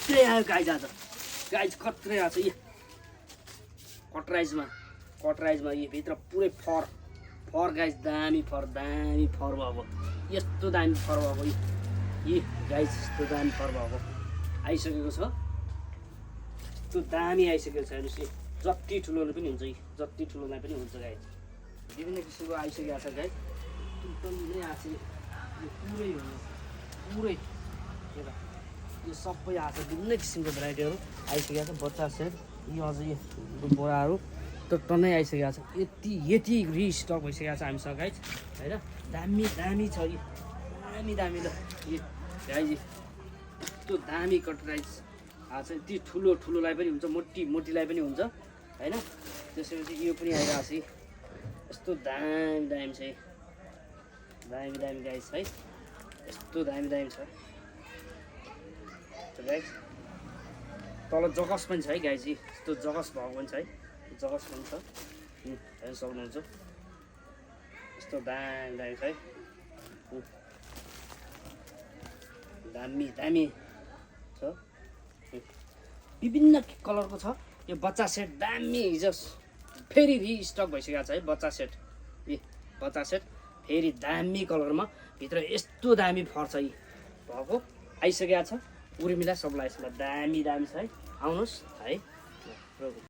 खत्रै आयो गाइज आज गाइज खत्रै आएको छ यो कटराइजमा यो भित्र पुरै फर गाइज दामी फर भएको यस्तो दामी फर भएको यी गाइज यस्तो दामी फर भएको आइसकेको छ यस्तो दामी आइसकेको छ हेर्नुहोस् यो जति ठुलोले पनि हुन्छ जति ठुलोलाई पनि हुन्छ गाइज विभिन्न किसिमको आइसकेको छ गाइज टुटल्लै आएको छ पुरै यो सबै आएको छ विभिन्न किसिमको भेराइटीहरू आइसकेको छ बच्चा सेट यो अझ यो बोराहरू टन्नै आइसकेको छ यति रिस्टक भइसकेको छ हामीसँग गाइज होइन दामी छ यो दामी ल यो गाइज यस्तो दामी कटराइज आएको छ यति ठुलोलाई पनि हुन्छ मोटीलाई पनि हुन्छ होइन त्यसपछि यो पनि आइरहेको छ यस्तो दामी छ दामी गाइज है यस्तो दामी छ गाइज तल जगस पनि छ है गाइज यस्तो जगस भएको पनि छ है जगस पनि छ हेर्न सक्नुहुन्छ यस्तो दामी छ है दामी छ विभिन्न कलरको छ यो बच्चा सेट दामी हिजो फेरि रिस्टक भइसकेको छ है बच्चा सेट फेरि दामी कलरमा भित्र यस्तो दामी फर छ भएको आइसकेको छ उर्मिला सबलाई दामी छ है आउनुहोस् है